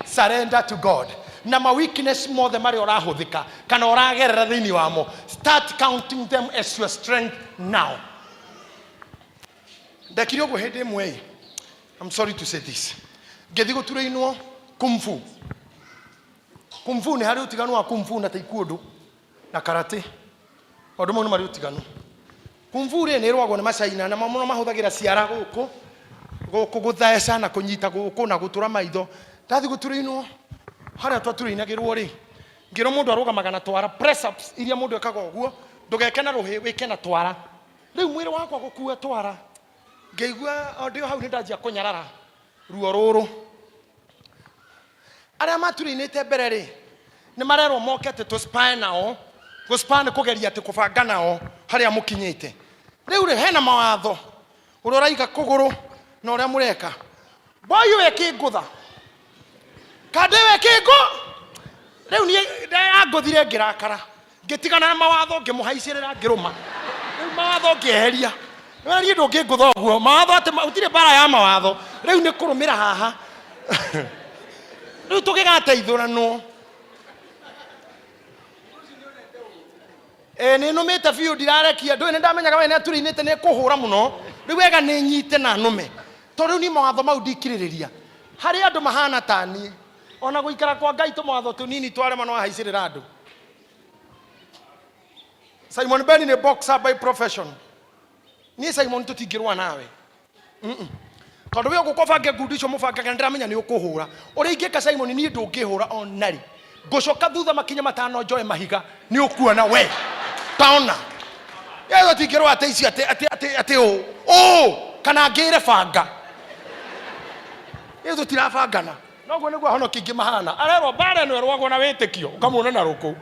surrender to God. Na ma weakness mothe marĩa ũrahũthĩka kana ũragerera thĩinĩ wamo, start counting them as your strength now. Ndekire ũguo hĩndĩ ĩmwe ĩ. I'm sorry to say this, ngĩthiĩ gũturĩinwo kung fu. Kung fu nĩ harĩ ũtiganu wa kung fu na taekwondo na karate. Maũndũ mau nĩ marĩ ũtiganu. Kung fu rĩ, nĩ ĩrũagwo nĩ Macaina, na mũno mahũthagĩra ciara gũkũ gũkũ gũtheca na kũnyita gũkũ na gũtũra maitho. Ndathiĩ gũturĩinwo harĩa twaturĩinagĩrwo rĩ, ngĩrwo mũndũ arũgamaga na twara, press ups iria mũndũ ekaga ũguo, ndũgeke na rũhĩ, wĩke na twara. Rĩu mwĩrĩ wakwa gũkua twara, ngĩigua o ndĩ o hau nĩ ndanjia kũnyarara ruo rũrũ. Arĩa maturĩinĩte mbere rĩ, nĩ marerwo moke atĩ tũspae nao. Gũspar nĩ kũgeria atĩ kũbanga nao harĩa mũkinyĩte. Rĩu rĩ, hena mawatho ũrĩa ũraiga kũgũrũ na ũrĩa mũreka. Boy ũyũ ĩkĩngũtha kandĩ ĩyo ĩkĩngũ, rĩu niĩ yangũthire, ngĩrakara, ngĩtigana na mawatho, ngĩmũhaicĩrĩra, ngĩrũma. Rĩu mawatho ngĩeheria. Nĩwona niĩ ndũngĩngũtha ũguo mawatho atĩ gũtirĩ mbara ya mawatho, rĩu nĩ kũrũmĩra haha. Rĩu tũgĩgateithũranwo. Ĩ nĩ nũmĩte biũ, ndirarekia. Ndũĩ nĩ ndamenyaga we nĩ aturĩinĩte, nĩ kũhũra mũno. Rĩu wega nĩ nyite na nũme, tondũ rĩu niĩ mawatho mau ndikirĩrĩria. Harĩ andũ mahana ta niĩ, ona gũikara kwa Ngai tũmawatho tũnini twarema no ahaicĩrĩra andũ. Simon Benny nĩ boxer by profession. Niĩ Simon tũtingĩrũa nawe, tondũ we ũgũka ũbange ngundi icio mũbangaga, nĩndĩramenya nĩ ũkũhũra. Ũrĩa ingĩka Simon, niĩ ndũngĩhũra ona rĩ. Ngũcoka thutha makinya 5 njoe mahiga, nĩ ũkuona we taona yeso tingĩrũa atĩ icio atĩ atĩ atĩ atĩ ũ ũ kana ngĩre banga ĩyo, tũtirabangana. Noguo nĩguo ahonoki ingĩ mahana. Arerwo mbara ĩno ĩrũagwo na wĩtĩkio, ũkamuona na rũkũ.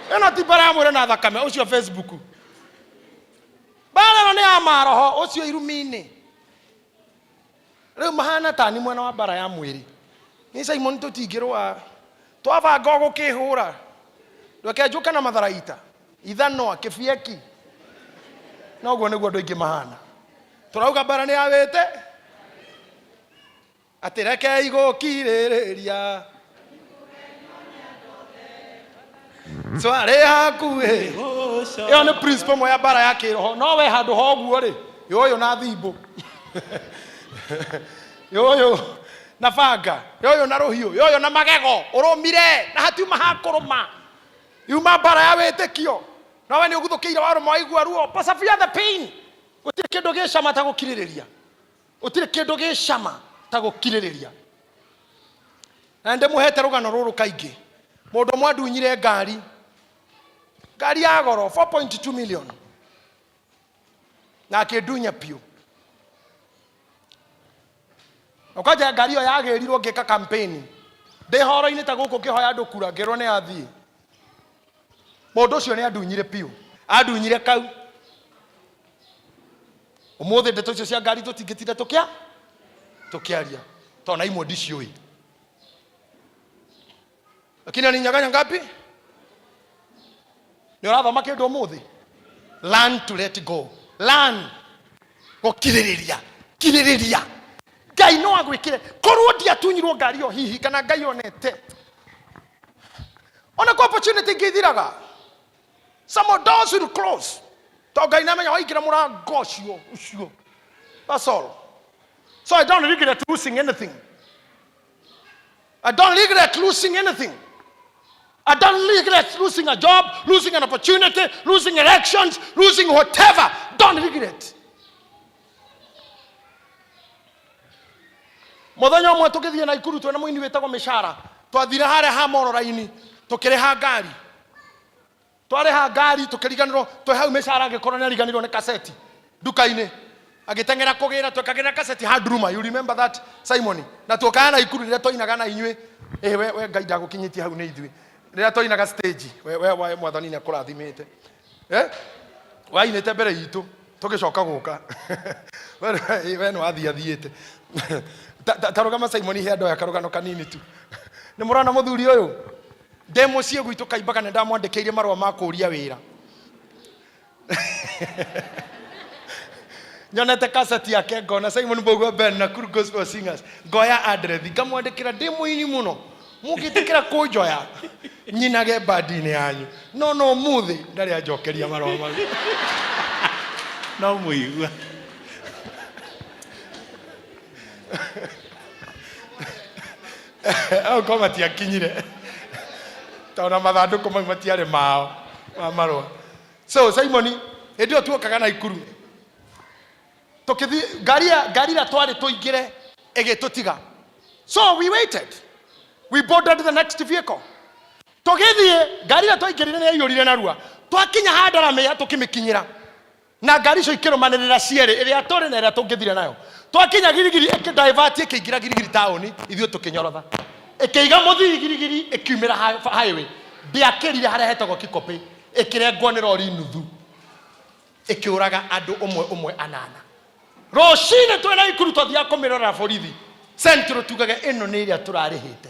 Ĩno ti mbara ya mwĩrĩ na thakame. Ũcio Facebook, mbara ĩno nĩ ya maroho ũcio irumi-inĩ. Rĩu mahana tani mwena wa mbara ya mwĩrĩ. Ni Simon tũtingĩrũa, twabanga ũgũkĩhũra. Reke njũke na matharaita, ithanwa, kĩbieki. Noguo nĩguo andũ aingĩ mahana. Tũrauga mbara nĩ yawĩte atĩ rekei gũkirĩrĩria twarĩ hakuhĩ. Ĩyo nĩ principle ĩmwe ya mbara ya kĩroho. No we handũ ha ũguo rĩ, yũyũ na thimbũ, yũyũ na banga, yũyũ na rũhiũ, yũyũ na magego, ũrũmire na hatiuma ha kũrũma. Yuma mbara ya wĩtĩkio. No we nĩ ũguthũkĩire warũma waigua ruo. Persevere the pain. Gũtirĩ kĩndũ gĩ cama ta gũkirĩrĩria. Gũtirĩ kĩndũ gĩ cama ta gũkirĩrĩria. Na nĩndĩmũhete rũgano rũrũ kaingĩ. Mũndũ ũmwe andunyire ngari, ngari ya goro 4.2 million, na akĩndunya biũ. Na kwanja ngari ĩyo yagĩrirwo ngĩka campaign ndĩ horo-inĩ ta gũkũ ngĩhoya andũ kura, ngĩrwo nĩ athiĩ. Mũndũ ũcio nĩ andunyire biũ, andunyire kau. Ũmũthĩ ndeto icio cia ngari tũtingĩtinda tũkĩaria tondũ na imwe ndiciũĩ. Lakini alinyang'anya ngapi? Nĩ ũrathoma kĩndũ ũmũthĩ? Learn to let go. Learn gũkirĩrĩria. Kirĩrĩria. Ngai no agwĩkĩre. Korwo ndiatunyirwo ngari ĩyo hihi kana Ngai onete. Ona kwa opportunity ingĩ ithiraga. Some doors will close. To Ngai nĩamenya waingĩra mũrango ũcio ũcio. That's all. So I don't regret losing anything. I don't regret losing anything. I don't regret losing a job, losing an opportunity, losing elections, losing whatever. Don't regret. Mũthenya ũmwe tũgĩthiĩ Naikuru twĩna mũini wĩtagwo Mĩcara, twathire harĩa ha Mororaini tũkĩrĩha ngari. Twarĩha ngari tũkĩriganĩrwo, twĩ hau Mĩcara agĩkorwo nĩ ariganĩrwo nĩ kaseti nduka-inĩ, agĩteng'era kũgĩra, twekagĩra kaseti ha Nduruma. You remember that, Simon? Na tuokaga Naikuru rĩrĩa twainaga na inyuĩ. Ĩ we Ngai ndagũkinyĩtie hau nĩ ithuĩ. Rĩrĩa twainaga stage, we Mwathani nĩ akũrathimĩte. Eh? Wainĩte mbere itũ tũgĩcoka gũka. We nĩ wathiĩ athiĩte. Ta rũgama Simon, he andũ aya karũgano kanini tu. Nĩ mũrona mũthuri ũyũ? Ndĩ mũciĩ gwitũ Kaimbaga nĩ ndamwandĩkĩire marũa ma kũũria wĩra. Nyonete kaseti yake ngona Simon Mbugua Ben Nakuru Gospel Singers, ngoya address ngamwandĩkĩra ndĩ mũini mũno, mũngĩtĩkĩra kũnjoya nyinage bandi-inĩ yanyu, no no ũmũthĩ ndarĩ anjokeria marũa mau. No mũigua. Okorwo matiakinyire tondũ na mathandũkũ mau matiarĩ mao ma marũa. So Simon, hĩndĩ ĩyo tuokaga Naikuru tũkĩthiĩ ngari ngari ĩrĩa twarĩ tũingĩre ĩgĩtũtiga, so we waited, we boarded the next vehicle, tũgĩthiĩ ngari ĩrĩa twaingĩrire nĩ yaiyũrire narua. Twakinya Handaramĩa tũkĩmĩkinyĩra na ngari icio ikĩrũmanĩrĩra cierĩ, ĩrĩa tũrĩ na ĩrĩa tũngĩthire nayo. Twakinya Girigiri ĩkĩdivert ĩkĩingĩra Girigiri taũni, ithuĩ tũkĩnyorotha, ĩkĩiga mũthii Girigiri, ĩkiumĩra highway, ndĩakĩrire harĩa hetagwo Kikopĩ, ĩkĩrengwo nĩ rori nuthu, ĩkĩũraga andũ ũmwe ũmwe anana. Rũcinĩ twĩ Naikuru twathiaga kũmĩrorera borithi Central, tugage ĩno nĩ ĩrĩa tũrarĩhĩte.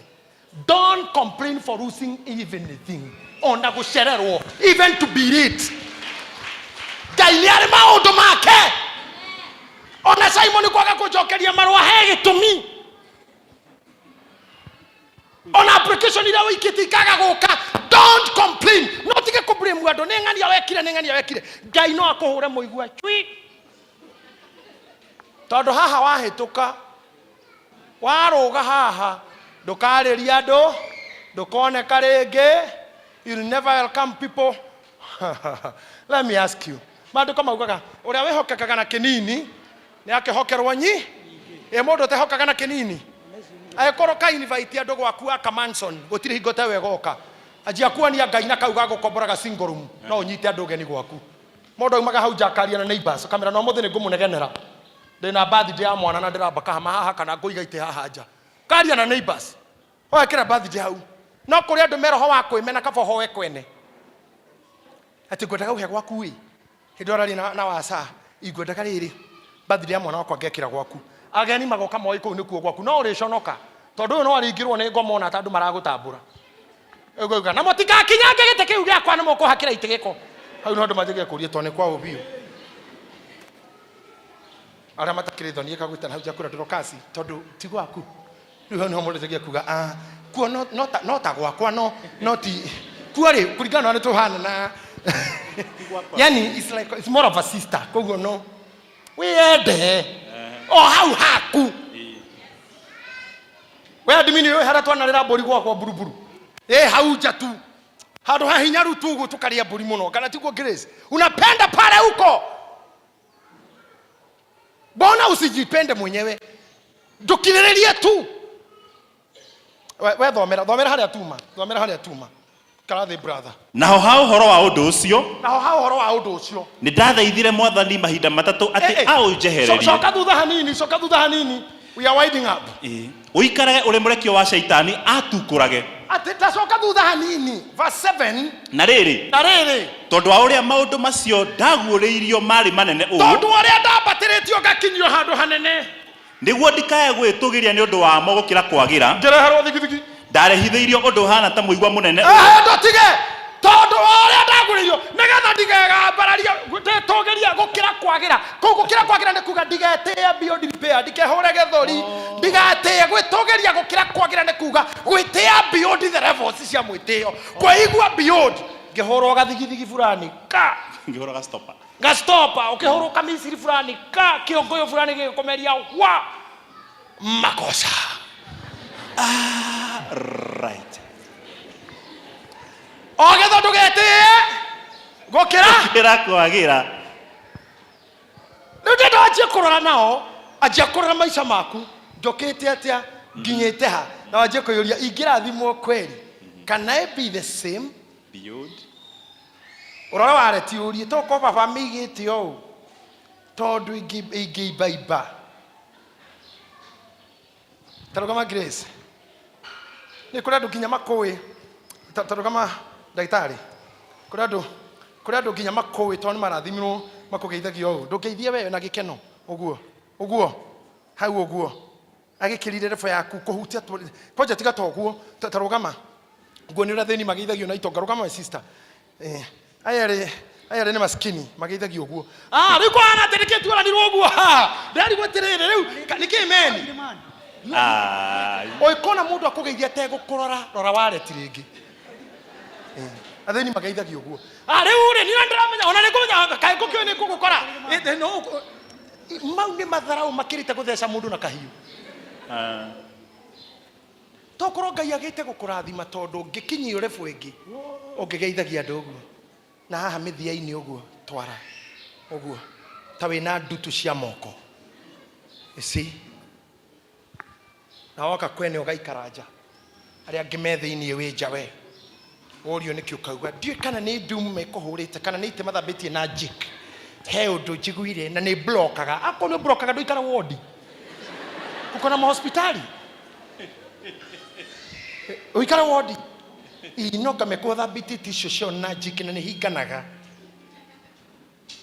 Don't complain for losing even a thing, ona gũcererwo, even to be late. Ngai nĩ arĩ maũndũ make. Ona Simon kwaga kũnjokeria marũa he gĩtũmi. Ona application iria wĩikĩtie ikaga gũka, don't complain. No tige kũ blame andũ, nĩ ng'ania wekire, nĩ ng'ania wekire. Ngai no akũhũre mũigua cui, tondũ haha wahĩtũka warũga haha ndũkarĩria andũ, ndũkoneka rĩngĩ. You'll never welcome people. Let me ask you, maandĩko maugaga ũrĩa wĩhokekaga na kĩnini nĩ akĩhokerwo nyi ĩ mũndũ ũtehokaga na kĩnini angĩkorwo ka invite andũ gwaku aka mansion, gũtirĩ hingo tewe ĩgoka anjia kuonia Ngai na kau gagũkomboraga single room, no ũnyite andũ ũgeni gwaku. Mũndũ aumaga hau nja akaria na neighbors, akamera no mũthĩ nĩ ngũmũnegenera, ndĩna birthday ya mwana na ndĩramba kahama haha kana ngũiga itĩ haha nja. Karia na neighbors, wekĩra birthday hau. No kũrĩ andũ me roho wa kwĩmena, kaba ũhoe kwene atĩ ngwendaga ũhe gwaku ĩ hĩndĩ ĩyo ũraria na waca, ingwendaga rĩrĩ birthday ya mwana wakwa ngekĩra gwaku, ageni magoka moĩ kũu nĩkuo gwaku. No ũrĩconoka tondũ ũyũ no aringĩrwo nĩ ngoma ona ta andũ maragũtambũra. Ũgauga na mũtigakinyange gĩtĩ kĩu gĩakwa, nĩ mũkũhakĩra itĩ gĩko hau. No andũ manjagia kũria tondũ nĩ kwa ũbiũ. Arĩa matakĩrĩ thoni ĩka gwĩtana hau nja kwĩra Dorokasi tondũ ti gwaku. Rĩu hau nĩho mũndũ acagia kuga ah, kuo no, no, ta, no ta gwakwa no, no ti kuo rĩ kũringana na ũrĩa tũhana na yani it's like it's more of a sister koguo no wĩyende o hau haku. We admin ũyũ harĩa twanarĩra mbũri gwakwa mburuburu ĩ hau nja tu handũ ha hinyaru tu ũguo tũkarĩa mbũri mũno kana tiguo Grace unapenda pale huko mbona usijipende mwenyewe ndũkirĩrĩrie tu we, we thomera thomera harĩa tuma thomera harĩa tuma karathĩ brother. Naho ha ũhoro wa ũndũ ũcio, Naho ha ũhoro wa ũndũ ũcio, nĩ ndathaithire Mwathani mahinda matatũ atĩ Eh, eh. aũnjehererie. Coka thutha hanini, coka thutha hanini, we are winding up. Ĩĩ. Ũikarage ũrĩ mũrekio wa Shaitani atukũrage. Atĩ ndacoka thutha hanini, verse 7. Na rĩrĩ, Na rĩrĩ, tondũ wa ũrĩa maũndũ macio ndaguũrĩirio maarĩ manene ũũ, tondũ ũrĩa ndambatĩrĩtio ngakinyio handũ hanene, nĩguo ndikae gwĩtũgĩria nĩ ũndũ wamo gũkĩra kwagĩra, ngĩreherwo thigithigi. Ndarehithĩirio ũndũ ũhaana ta mũigua mũnene ũũ. Ehe, ndũtige tondũ wa ũrĩa ndagũrĩirio nĩgetha ndigegambararie ndĩtũgĩrie gũkĩra kwagĩra. Kũu gũkĩra kwagĩra nĩ kuga ndigetĩe beyond repair, ndikehũre gĩthũri, ndigatĩe. Gwĩtũgĩria gũkĩra kwagĩra nĩ kuga gwĩtĩa beyond the levels cia mwĩtĩo, kwĩigua beyond. Ngĩhũrwo gathigithigi fulani ka Ngĩhũra gastopa. Gastopa, ũkĩhũrwo kamisiri fulani ka kĩũngũyũ fulani gĩgĩkũmeria wa makosa. Ah, right. O getha ndũgetĩe gũkĩra Gũkĩra kwagĩra. Rĩu ndenda wanjie kũrora nao, anjia kũrora maica maku, njũkĩte atĩa, nginyĩte ha, na wanjie kwĩyũria ingĩrathimwo kweri, can I be the same? Beyond. Ũrore wareti ũrie toko baba mĩigĩte ũũ tondũ ingĩimbaimba tarũgama Grace nĩ kũrĩ andũ nginya makũĩ. Tarũgama ndagĩtarĩ, kũrĩ andũ nginya makũĩ tondũ nĩ marathimirwo makũgeithagia ũũ. Ndũngeithie we na gĩkeno ũguo ũguo hau ũguo agĩkĩrire rebo yaku kũhutia kwanja tiga ta ũguo. Tarũgama nguo nĩ ũrĩa thĩni mageithagio na itonga. Rũgama we sister. Eh, aya erĩ nĩ maskini mageithagio ũguo. Ah, rĩu kũhana atĩ nĩkĩ tuoranirwo ũguo? Ha, ndĩrarigwo atĩrĩrĩ rĩu nĩkĩ meni Ah, ũngĩkona mũndũ akũgeithia ategũkũrora, rora wareti rĩngĩ. Eh, athĩni mageithagio ũguo. Ah, rĩu rĩ niĩ ndĩramenya ona nĩ ngũmenya kaĩ ngũkĩũĩ nĩ ngũgũkora. Eh, eh, no, mau nĩ matharau makĩrĩte gũtheca mũndũ na kahiũ. Ah. Tokorwo Ngai agĩte gũkũrathima tondũ ũngĩkinyio rebu ĩngĩ ũngĩgeithagia andũ ũguo na haha mĩthia-inĩ ũguo twara ũguo ta wĩna ndutu cia moko. You see? Na woka kwene ũgaikara nja, arĩa angĩ me thĩiniĩ wĩ nja, we worio nĩkĩ ũkauga ndiũĩ kana nĩ ndumu mekũhũrĩte kana nĩ itĩ mathambĩtie na Jik. He ũndũ njiguire na nĩ blokaga. Akorwo nĩ blokaga ndũikara wodi, uko na mahospitali ũikare wodi inoka mekũthambĩtie itĩ icio ciao na Jik na nĩ hinganaga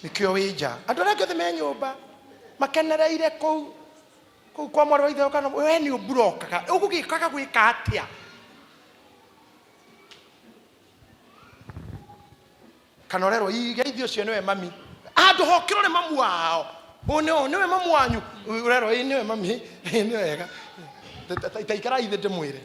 nĩkĩo wĩ nja. Andũ arĩa angĩ othe me nyũmba makenereire kũu kũu kwa mwarĩ wa ithe kana we nĩ ũmburokaga ũgũgĩkaga gwĩka atĩa kana ũrerwo igeithio ũcio nĩwe mami handũ hokĩrwo nĩ mamu wao. Ũyũ nĩwe mamu wanyu, ũrerwo ĩ nĩwe mami. Ĩ nĩ wega, ta ikarai thĩ ndĩmwĩre.